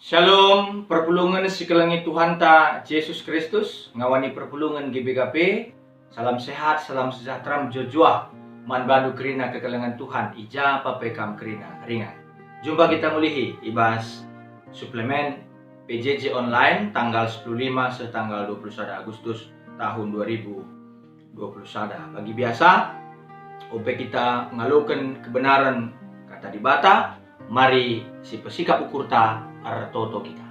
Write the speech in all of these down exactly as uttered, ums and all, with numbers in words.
Shalom, perpulungen si kelengi Tuhanta Jesus Kristus, ngawani perpulungen G B K P. Salam sehat, salam sejahtera mejuah-juah man bandu kerina kekelengen Tuhan, i ja pe kam kerina ringan. Jumpa kita mulihi i bas suplemen P J J online tanggal sepuluh lima seh tanggal dua puluh sada Agustus tahun dua ribu dua puluh sada. Bagi biasa, ope kita ngaloken kebenaren Kata Dibata, mari sipesikap ukurta ertoto kita.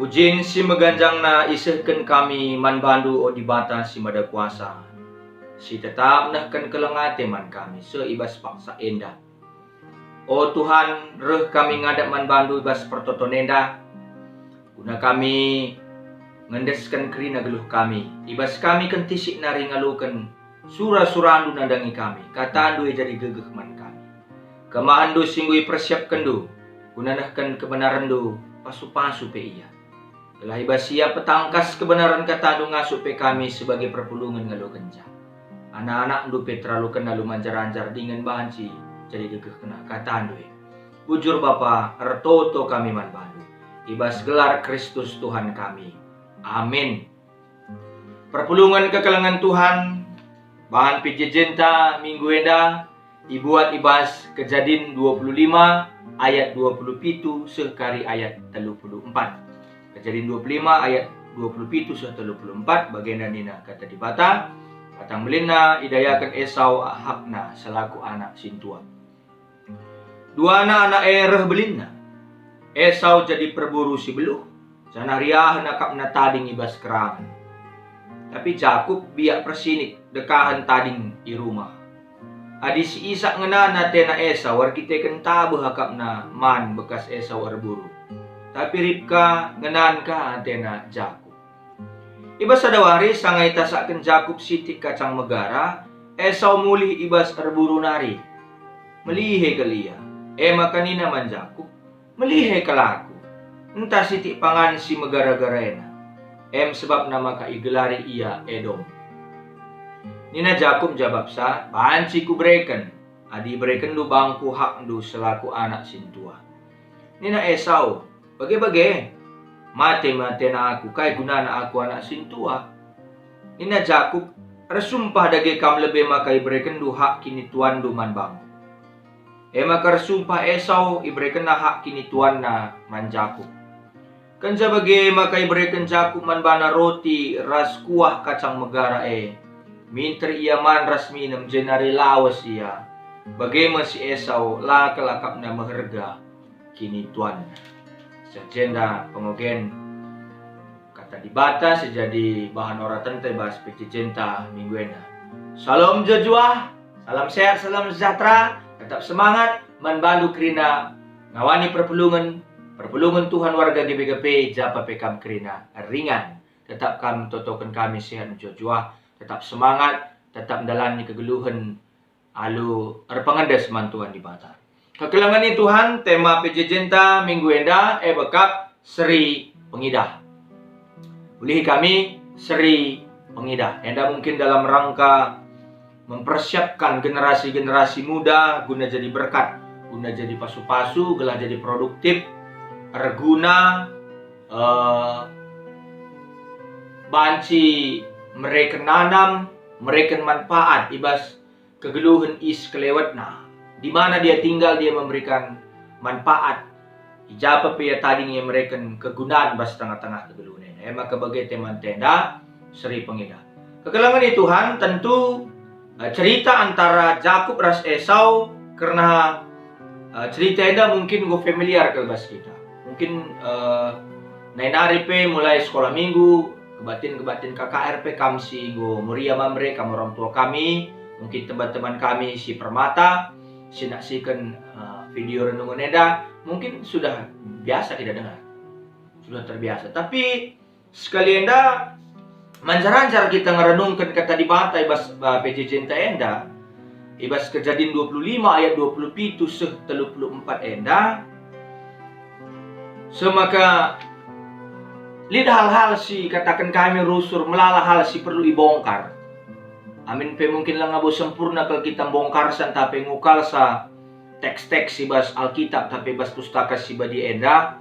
Pujin si meganjangna isehken kami man bandu, o Dibata si Mada Kuasa, si tetap nehken keleng ate man kami seh i bas paksa enda. O Tuhan, reh kami ngadap man bandu i bas pertoton enda, guna kami ngendesken kerina geluh kami. I bas kami kentisik nari ngaloken sura-surandu nandangi kami, katandu e jadi gegeh man kami. Kemahenndu si enggo ipersiapkenndu guna nehken kebenarenndu, pasu-pasu pe ia. Gelah i bas ia petangkas kebenaren katandu ngasup pe kami sebagai perpulungen ngalokenca. Anak-anakndu pe terlaluken alu manjar-anjar dingen banci jadi gegehna katandu e. Bujur Bapa, ertoto kami man bandu. I bas gelar Kristus Tuhan kami. Amin. Perpulungen kekelengen Tuhan, bahan P J J-nta minggu enda ibuat i bas Kejadin dua puluh lima ayat dua puluh pitu seh kari ayat telu puluh empat. Kejadin dua puluh lima ayat dua puluh pitu seh telu puluh empat, bagenda nina Kata Dibata, "Batang belinna idayaken Esau hakna selaku anak sintua." Duana anak e reh belinna. Esau jadi perburu si beluh, janah riahen akapna tading i bas kerangen. Tapi Jakup biak persinik dekahen tading i rumah. Adi si Isak ngenana atena Esau erkiteken tabeh akapna man bekas Esau erburu. Tapi Ribka ngenan ka atena Jakup. I bas sada wari sanga itasakken Jakup sitik kacang megara, Esau mulih i bas erburu nari. Melihe kal ia, e maka nina man Jakup, "Melihe kal aku, ntah sitik pangan si megara-gara ena." Em sebabna maka igelari ia Edom. Nina Jakup njabapsa, "Banci kubereken, adi iberekenndu bangku hakndu selaku anak sintua." Nina Esau, "Bage-bage, mate me atena aku, kai gunana aku anak sintua?" Nina Jakup, "Ersumpah dage kam lebe maka iberekenndu hak kinituanndu man bangku." E maka ersumpah Esau, iberekenna hak kinituanna man Jakup. Kenca bage maka ibereken Jakup man bana roti ras kuah kacang megara e. Minter ia man ras minem, jenari lawes ia. Bage me si Esau, la kal akapna meherga kinituanna. Seh jenda pengogen Kata Dibata si jadi bahan oratenta i bas P J J-nta minggu enda. Shalom mejuah-juah, salam sehat, salam sejahtera, tetap semangat man bandu kerina ngawani perpulungen, perpulungen Tuhan warga G B K P, ja pe kam kerina ringan. Tetap kam totoken kami sehat mejuah-juah, tetap semangat, tetap ndalani kegeluhen alu erpengendes man Tuhan Dibata. Kekelengen Tuhan, tema P J J-nta minggu enda e bekap Seri Pengidah. Ulihi kami Seri Pengidah. Enda mungkin dalam rangka mempersiapkan generasi-generasi muda guna jadi berkat, guna jadi pasu-pasu, gelah jadi produktif, erguna, eh, banci mereken nanam, mereken manfaat i bas kegeluhen i sekelewetna. Di mana dia tinggal, dia memberikan manfaat. I ja pe ia tading, ia mereken kegunan bas tengah-tengah kegeluhen enda. E maka bage tema-tema enda Seri Pengidah. Kekelengen Tuhan, tentu, eh, cerita antara Jakup ras Esau kerna, eh, cerita enda mungkin enggo familiar kal bas kita. Mungkin, eh, nai nari pe mulai sekolah minggu, kebaktin-kebaktin K K R pe kam si enggo meriah man bere, kam orang tua kami, mungkin teman-teman kami si permata, si naksiken, eh, video renungen enda, mungkin sudah biasa kita dengar. Sudah terbiasa. Tapi sekali enda, manjar-anjar kita ngerenungken Kata Dibata i bas, eh, P J J-nta enda, i bas Kejadin dua puluh lima ayat dua puluh pitu seh telu puluh empat enda, semaka lit hal-hal si kataken kami rusur, melala hal si perlu ibongkar. Amin pe mungkin langa bo sempurna kal kita mbongkarsa, ntah pe ngukalsa teks-teks i bas Alkitab tapi bas Pustaka Si Badia enda,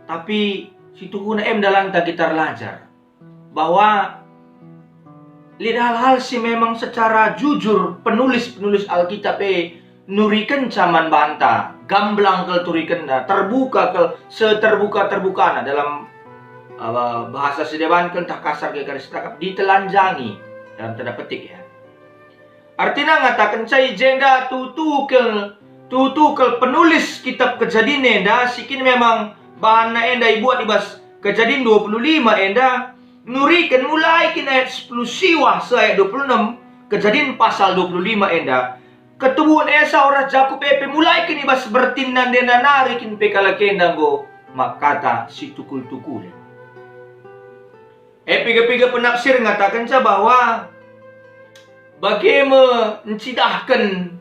tapi situhuna em dalanta kita erlajar bahwa lit hal-hal si memang secara jujur penulis-penulis Alkitab e nurikenca man banta, gamblang kal turikenna, terbuka kal seterbuka-terbukana dalam, eh, bahasa si deban kal ntah kasar kal kari sitakap ditelanjangi dalam tanda petik, ya. Artina ngatakenca i jenda tutu kal, tutu kal penulis kitab Kejadin enda si kin memang bahanna enda ibuat i bas Kejadin dua puluh lima enda nuriken mulai kin ayat sepuluh siwah seh ayat dua puluh enam, Kejadin pasal dua puluh lima enda. Ketubuhen Esau ras Jakup e pe mulai kin i bas bertinna ndena nari kin pe kalak enda enggo makata situkul-tukulen. E, piga-piga penafsir ngatakenca bahwa bage me ncidahken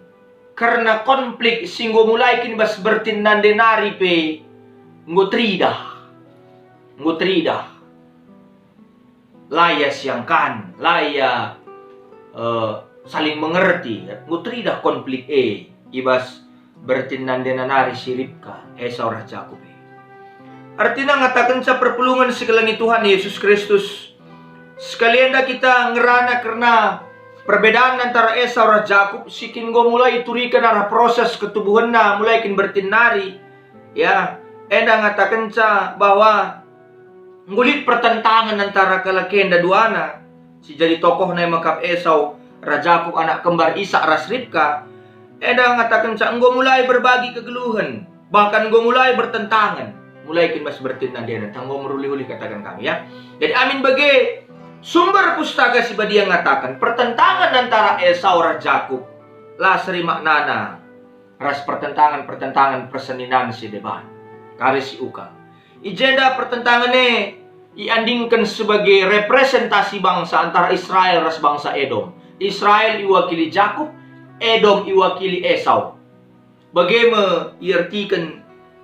kerna konflik si enggo mulai kin bas bertinna nde nari pe enggo teridah. Enggo teridah. La ia siangkan, la ia, eh, saling mengerti. Enggo teridah konflik e i bas bertinna ndena nari si Ribka, Esau ras Jakup e. Ertina ngatakenca perpulungen si kelengi Tuhan Yesus Kristus. Sekali enda kita ngerana kerna perbedaan antara Esau ras Jakup si kin enggo mulai ituriken arah proses ketubuhenna mulai kin bertin nari. Ya, enda ngatakenca bahwa enggo lit pertentangen antara kalak enda duana, si jadi tokohna e mekap Esau ras Jakup anak kembar Isak ras Ribka. Enda ngatakenca enggo mulai berbagi kegeluhen, bahkan enggo mulai bertentangen. Mulai kin bas bertinna ndena, tah enggo merulih-ulih kataken kami, ya. Jadi amin bage, sumber Pustaka Si Badia ngataken pertentangen antara Esau ras Jakup la seri maknana ras pertentangen-pertentangen perseninen si deban, kari si uka. I jenda pertentangen e iandingken sebagai representasi bangsa antara Israel ras bangsa Edom. Israel iwakili Jakup, Edom iwakili Esau. Bage me iertiken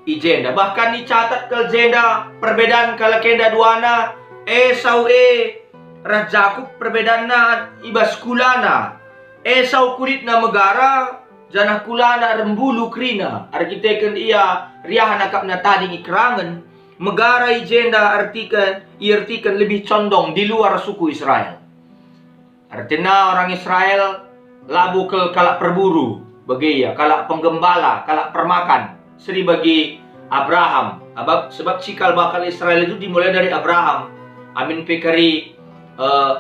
i jenda. Bahkan icatat kal jenda perbedaan kalak enda duana, Esau e ras Jakup perbedaanna i bas kulana. Esau kulitna megara, janah kulana ermbulu kerina, erkiteken ia riahen akapna tading i kerangen. Megara i jenda ertiken, iertiken lebih condong di luar suku Israel. Ertina orang Israel labo kal kalak perburu, bage ia, kalak penggembala, kalak permakan, seri bagi Abraham. Abab-, sebab cikal bakal Israel itu dimulai dari Abraham. Amin pe kari, eh,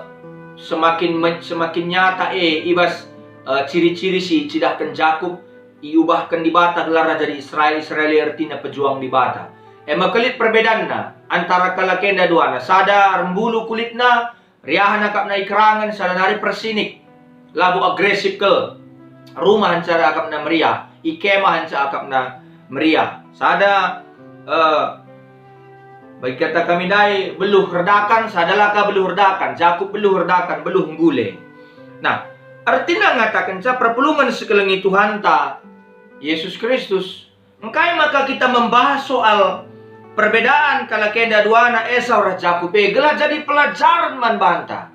semakin me-, semakin nyata e i bas, eh, ciri-ciri si icidahken Jakup, iubahken Dibata gelarna jadi Israel, Israel e ertina pejuang Dibata. E maka lit perbedanna antara kalak enda duana, sada ermbulu kulitna, riahen akapna i kerangen, sada nari persinik, labo agresif kal. Rumah nca akapna meriah, i kemah nca akapna meriah. Sada, eh, bagi kata kami ndai, beluh erdakan, sada la ka beluh erdakan, Jakup beluh erdakan, beluh nggule. Nah, ertina ngatakenca perpulungen si kelengi Tuhanta, Yesus Kristus. Engkai maka kita membahas soal perbedaan kalak enda duana Esau ras Jakup e gelah jadi pelajaren man banta?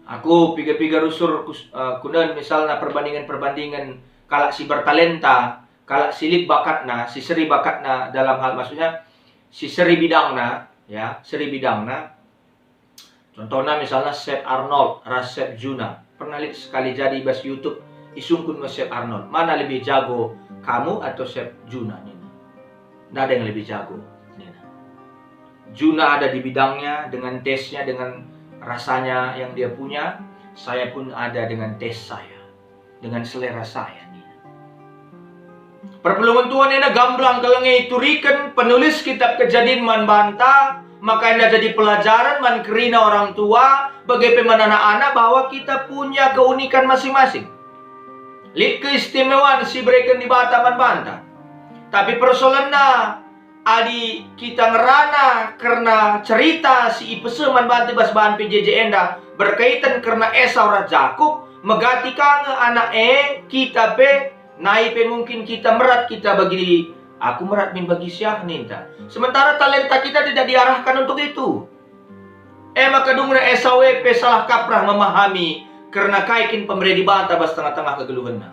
Aku piga-piga rusur kus-, eh, kunen misalna perbandingen-perbandingen kalak si bertalenta, kalak si lit bakatna, si seri bakatna dalam hal, maksudnya, si seri bidangna, ya, seri bidangna. Contohna misalna Chef Arnold ras Chef Juna. Pernah lit sekali jadi i bas YouTube, isungkun me Chef Arnold, "Mana lebih jago, kamu atau Chef Juna?" nina. "Nggak ada yang lebih jago," nina. "Juna ada di bidangnya, dengan tesnya, dengan rasanya yang dia punya. Saya pun ada dengan tes saya, dengan selera saya," nina. Perpulungen Tuhan ena gamblang kal nge ituriken penulis kitab Kejadin man banta, maka enda jadi pelajaren man kerina orang tua, bage pe man anak-anak bahwa kita punya keunikan masing-masing. Lit keistimewaan si ibereken Dibata man banta. Tapi persoalenna, adi kita ngerana kerna cerita si ipeseh man banta bas bahan P J J enda berkaitan kerna Esau ras Jakup, megati ka nge anak e, kita pe, nai pe mungkin kita merat kita bagi, "Aku merat min bagi siah," ninta. Sementara talenta kita tidak diarahkan untuk itu. E maka dungna Esau e pe salah kaprah memahami kerna kai kin pemere Dibata bas tengah-tengah kegeluhenna.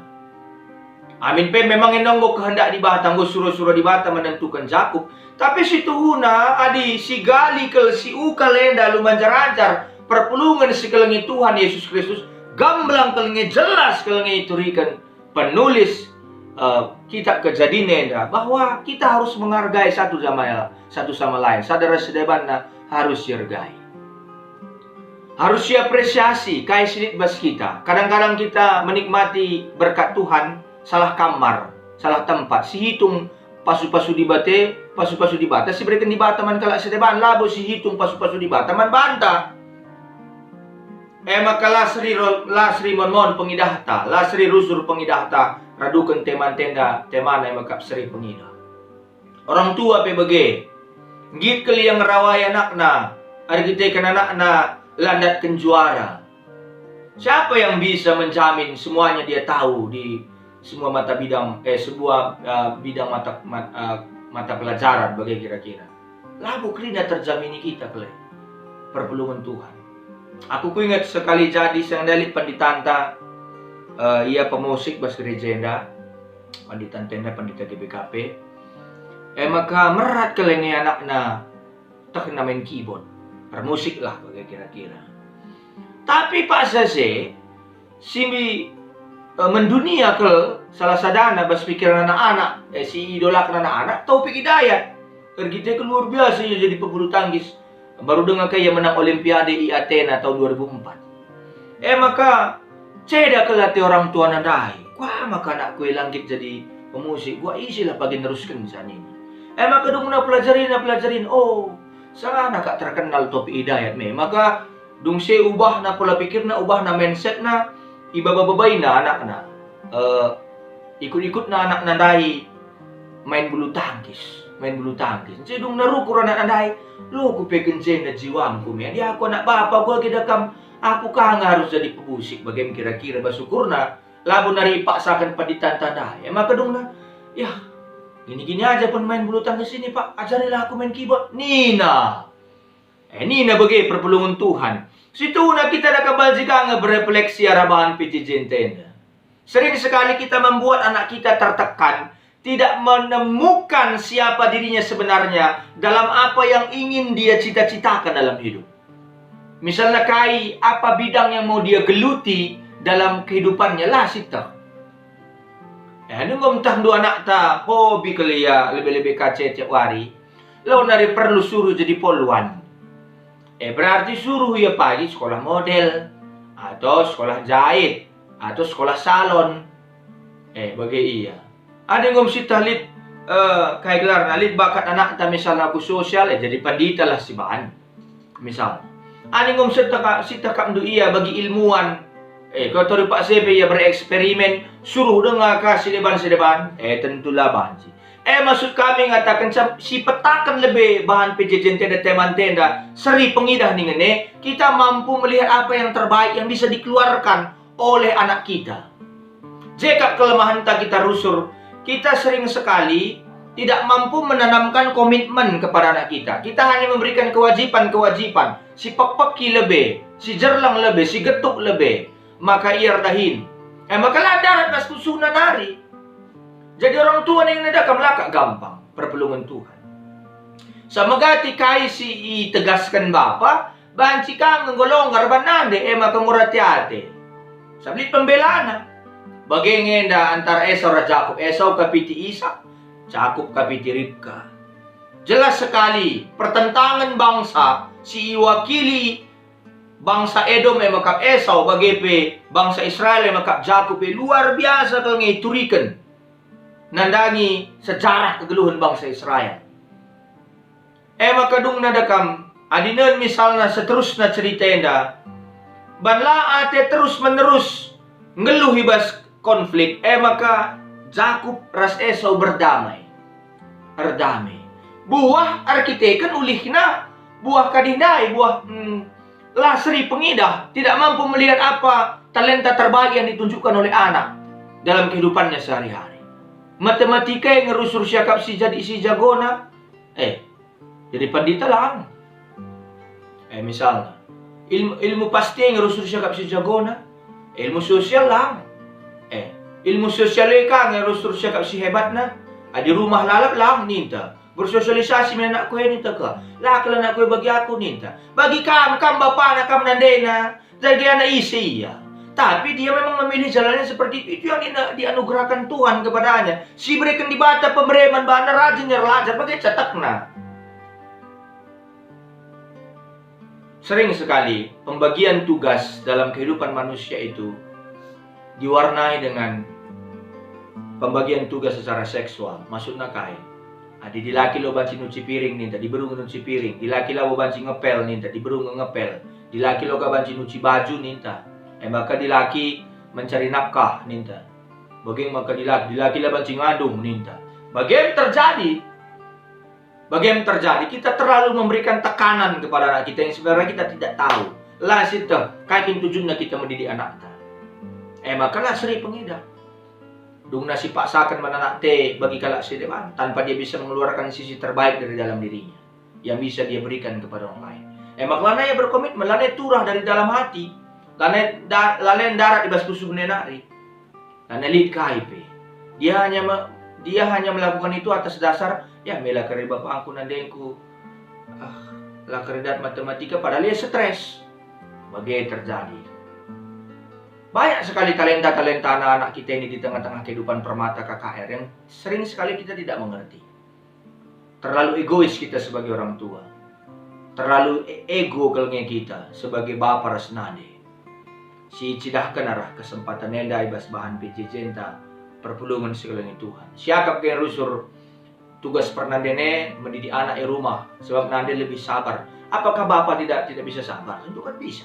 Amin pe memang enda enggo kehendak Dibata, enggo sura-sura Dibata menentuken Jakup. Tapi situhuna adi sigali kal, siukal enda alu manjar-anjar perpulungen si kelengi Tuhan Yesus Kristus, gamblang kal nge, jelas kal nge ituriken penulis, eh, kitab Kejadin enda bahwa kita harus menghargai satu sama, satu sama lain. Sada ras si debanna harus siargai. Harus siapresiasi kai si lit bas kita. Kadang-kadang kita menikmati berkat Tuhan, salah kamar, salah tempat. Sihitung pasu-pasu Dibata, pasu-pasu Dibata si ibereken Dibata man kalak si deban, labo sihitung pasu-pasu Dibata man banta. E maka la seri ro-, la seri mon-mon pengidahta, la seri rusur pengidahta, raduken teman-tenda, temana e maka seri pengidah. Orang tua pe bage. Nggit kal ia ngerawai anakna, erkiteken anakna la ndatken juara. Siapa yang bisa menjamin semuanya dia tahu di semua mata bidang, eh, sebuah, eh, bidang mata, mat-, eh, mata pelajaran bage kira-kira? Labo kerina terjamini kita kal e perpulungen Tuhan. Aku kuinget sekali jadi sanga lit penditanta, eh, ia pemusik bas gereja enda, penditanta enda pendita G B K P. E maka merat kal nge anakna tehna main keyboard, ermusik lah bage kira-kira. Tapi paksa se, si, eh, mendunia kal salah sadana bas pikiran anak-anak, eh, si idolaken anak-anak, Taufik Hidayat. Erkiteken luar biasa ia jadi pebulu tangkis. Baru denga ka ia menang Olimpiade i Athena tahun dua ribu empat. E maka, ceda kal ate orang tuana ndai. Kuga maka anakku e la nggit jadi pemusik, kuga isilah pagi neruskenca nina. E maka dungna pelajarina, pelajarina, oh, sangana kak terkenal Taufik Hidayat me. Maka dung se ubahna pola pikirna, ubahna mindsetna, ibaba-babaina anakna. Eh, ikut-ikutna anakna ndai main bulu tangkis, main bulu tangkis. Nce dungna rukur anakna ndai, lo kupeken enda jiwangku me. Adi aku anak bapa, kuga ate kam, aku ka nge harus jadi pemusik, bage me kira-kira bas ukurna. Labo nari ipaksaken penditanta ndai. E maka dungna, "Yah, gini-gini aja pen main bulu tangkis ini, Pak. Ajarilah aku main keyboard," nina. Eh, nina bage perpulungen Tuhan. Situhuna kita da kembali jika nge berefleksi arah bahan P J J N T enda. Sering sekali kita membuat anak kita tertekan, tidak menemukan siapa dirinya sebenarnya dalam apa yang ingin dia cita-citakan dalam hidup. Misalnya kai, apa bidang yang mau dia geluti dalam kehidupannya, la sieteh. Eh, enggo ntah ndu anakta hobi kal ia lebe-lebe kaca tiap wari, lo nari perlu suruh jadi polwan. Eh, berarti suruh ia pagi sekolah model, atau sekolah jahit, atau sekolah salon. Eh, bage ia. Adi enggo sieteh lit, eh, kai gelarna, lit bakat anakta misalna ku sosial, eh, jadi pandita lah si bahan. Misal. Adi enggo sieteh ka-, sieteh kap ndu ia bagi ilmuwan, eh, kau tori paksa pe ia bereksperimen, suruh denga ka si deban-si deban, eh, tentu la banci. Eh, maksud kami ngataken cam-, sipetaken lebe bahan P J J N T enda, teman-tenda, seri pengidah ningen e, kita mampu melihat apa yang terbaik yang bisa dikeluarkan oleh anak kita. Je kap kelemahenta kita rusur, kita sering sekali tidak mampu menanamkan komitmen kepada anak kita. Kita hanya memberikan kewajiban-kewajiban, sipekpeki lebe, sijerleng lebe, sigetuk lebe, maka ia erdahin. Eh, maka la ndarat ras pusuhna nari. Jadi orang tua ningen enda kam la kak gampang perpulungen Tuhan. Sama gati kai si itegasken bapa, banci ka enggo longgar ban nande, e maka ngurati ate. Sabap lit pembelana. Bage nge enda antara Esau ras Jakup, Esau kapiti Isak, Jakup kapiti Ribka. Jelas sekali, pertentangan bangsa si iwakili bangsa Edom e mekap Esau, bage pe bangsa Israel e mekap Jakup e luar biasa kal nge ituriken nandangi sejarah kegeluhen bangsa Israel. E maka dungna da kam, adi nen misalna seterusna cerita enda, ban la ate terus-menerus nggeluh i bas konflik, e maka Jakup ras Esau berdamai. Erdame. Buah erkiteken ulihna, buah kadi ndai, buah, mm, la seri pengidah, tidak mampu melihat apa talenta terbaik yang ditunjukkan oleh anak dalam kehidupannya sehari-hari. Matematika e ngerusur siakap si jadi si jagona, eh, jadi pandita lang. Eh, misalna, ilmu, ilmu pasti e ngerusur siakap si jagona, ilmu sosial lang. Eh, Ilmu sosial e ka nge rusur siakap si hebatna. Adi rumah lalap lang ninta. Bersosialisasi me anakku e ninta ka. La kal anakku e bagi aku ninta. Bagi kam, kam bapana, kam nandena. Jadi anak ise ia. Tapi dia memang memilih jalannya seperti itu, itu yang di-, dianugerahkan Tuhan kepadanya. Si berikan Dibata pemere man bana rajin ia erlajar bage cetekna. Sering sekali pembagian tugas dalam kehidupan manusia itu diwarnai dengan pembagian tugas secara seksual. Maksudna kai? Adi dilaki lo banci nuci piring ninta, diberu nge nuci piring. Dilaki labo banci ngepel ninta, diberu nge ngepel. Dilaki lo ka banci nuci baju ninta. E maka dilaki mencari nafkah ninta. Bage maka dilaki, dilaki la banci ngandung ninta. Bage terjadi. Bage terjadi, kita terlalu memberikan tekanan kepada anak kita yang sebenarnya kita tidak tahu. La sieteh, kai kin tujunna kita mendidik anakta. E maka la seri pengidah. Dungna sipaksaken man anakta bagi kalak si deban, tanpa dia bisa mengeluarkan sisi terbaik dari dalam dirinya yang bisa dia berikan kepada orang lain. E maka lanai ia berkomitmen, lanai turah dari dalam hati, lanai da-, lanai ndarat i bas pusuh nari. Lanai lit kai pe. Dia hanya me-, dia hanya melakukan itu atas dasar, ya, mela kari bapangku nandengku. Ah, la kari dat matematika, padahal ia stres. Bage terjadi. Banyak sekali talenta-talenta anak-anak kita ini di tengah-tengah kehidupan permata K K R yang sering sekali kita tidak mengerti. Terlalu egois kita sebagai orang tua. Terlalu e-, ego kal nge kita sebagai bapa ras nande. Sicidahken arah kesempatan enda i bas bahan P J J-nta perpulungen si kelengi Tuhan. Siakap nge rusur tugas pernanden e mendidik anak i rumah, sebab nande lebih sabar. Apakah bapa tidak, tidak bisa sabar? Tentu kan bisa.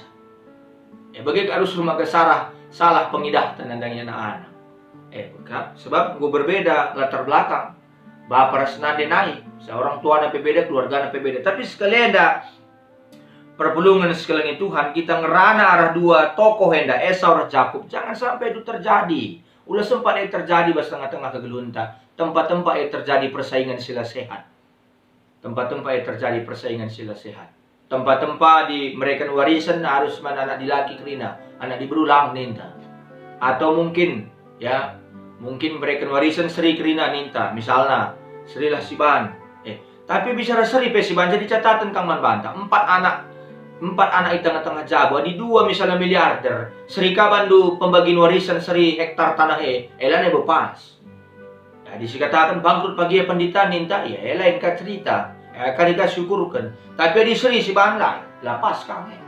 E bage kal rusur maka salah, salah pengidahta nandangi anak-anak. E, ka-, sebab enggo berbeda latar belakang. Bapa ras nande nai, seorang tuana pe beda, keluargana pe beda. Tapi sekali enda, perpulungen si kelengi Tuhan, kita ngerana arah dua tokoh enda, Esau ras Jakup. Jangan sampai itu terjadi. Ula sempat e terjadi bas tengah-tengah kegeluhenta. Tempa-tempa e terjadi persaingan si la sehat. Tempa-tempa e terjadi persaingan si la sehat. Tempa-tempa dimereken warisen arus man anak dilaki kerina, anak diberu lang ninta. Atau mungkin, ya, mungkin mereken warisen seri kerina ninta, misalna, serilah si ban. Eh, tapi bicara seri pe si ban jadi catatan kang man banta. Empat anak, empat anak i tengah-tengah jabu, adi dua misalna miliarder, seri ka bandu pembagian warisen seri hektar tanah e, e lanai bo pas. Jadi sikataken bangkrut pagi ia pendeta ninta, ia e lain ka cerita. E kari ka syukurken. Tapi adi seri si ban la, la pas kang e.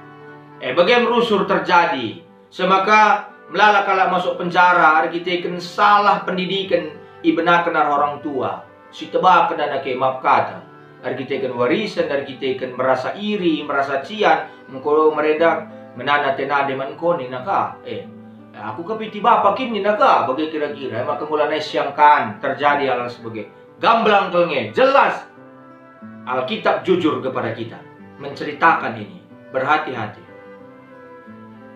E bage me rusur terjadi. Semaka melala kalak masuk penjara erkiteken salah pendidiken ibenaken arah orang tua. Sitebaken anak e map kata. Erkiteken warisen, erkiteken merasa iri, merasa cian, engko merenda ngenana tenande man engko nina ka. Eh, aku kepiti bapa kin nina ka, bage kira-kira, maka mulana siangkan terjadi hal-hal sebage. Gamblang kal nge, jelas Alkitab jujur kepada kita, menceritakan ini. Berhati-hati.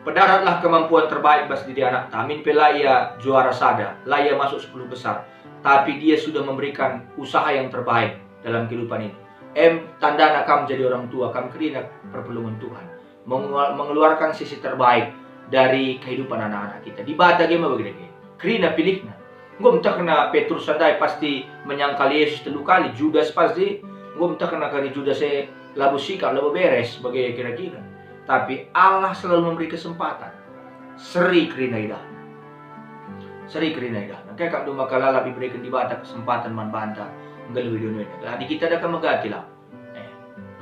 Pedaratlah kemampuan terbaik bas diri anakta, amin pe la ia juara sada, la ia masuk sepuluh besar, tapi dia sudah memberikan usaha yang terbaik dalam kehidupan ini. Em, tandana kam jadi orang tua, kam kerina perpulungen Tuhan. Mengeluar-, mengeluarkan sisi terbaik dari kehidupan anak-anak kita. Dibata ge me bage dage. Kerina pilihna. Enggo metehna Petrus ndai pasti menyangkal Yesus telu kali, Judas pasti enggo metehna kari Judas e labo sikap, labo beres, bage kira-kira. Tapi Allah selalu memberi kesempatan. Seri kerina idahna. Seri kerina idahna. Kai kam dua maka lalap ibereken Dibata kesempatan man banta nggeluhi doni enda. Adi kita daka megati lah. Eh,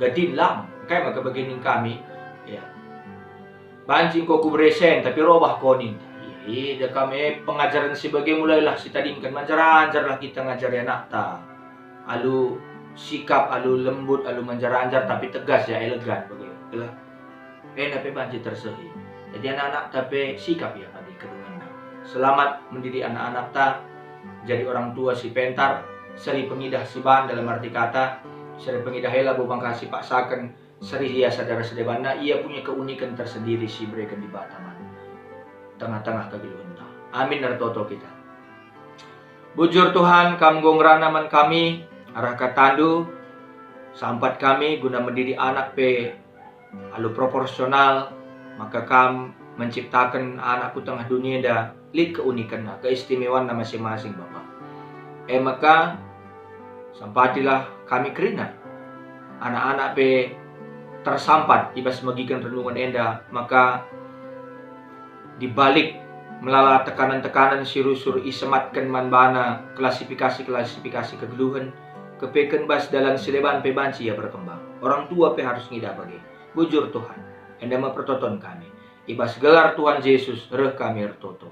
gadin lang, kai maka bage ning kami? Ya. Banci engko kuberesen, tapi robah ko ninta. Ih, dah kami pengajaren si bage mulailah sitadingken, manjar-anjarlah kita ngajari anakta. Alu sikap, alu lembut, alu manjar-anjar, tapi tegas ya, elegan bage. Gelah. Enda pe banci tersehi. Jadi anak-anakta pe sikap ya bagi kedungenna. Selamat mendidik anak-anakta jadi orang tua si pentar, seri pengidah si ban dalam arti kata, seri pengidah ela bubang kasih paksaken, seri ia sadar sedebanna, ia punya keunikan tersendiri si bereken Dibata man tengah-tengah kegeluhenta. Amin ertoto kita. Bujur Tuhan, Kam enggo ngerana man kami, arah kataNdu, sampat kami guna mendidik anak pe alu proporsional, maka Kam menciptaken anak ku tengah doni enda, lit keunikenna, keistimewanna masing-masing, Bapa. E maka, sampatilah kami kerina. Anak-anak pe tersampat i bas megiken renungen enda, maka di balik melala tekanan-tekanan si rusur isematken man bana klasifikasi-klasifikasi kegeluhen, kepeken bas dalan si deban pe banci ia berkembang. Orang tua pe harus ngidah bage. Bujur Tuhan, enda me pertoton kami. I bas gelar Tuhan Jesus reh kami ertoto.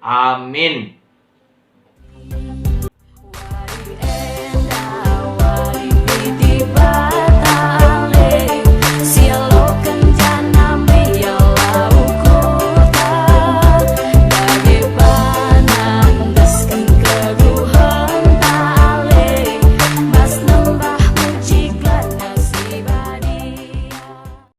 Amin.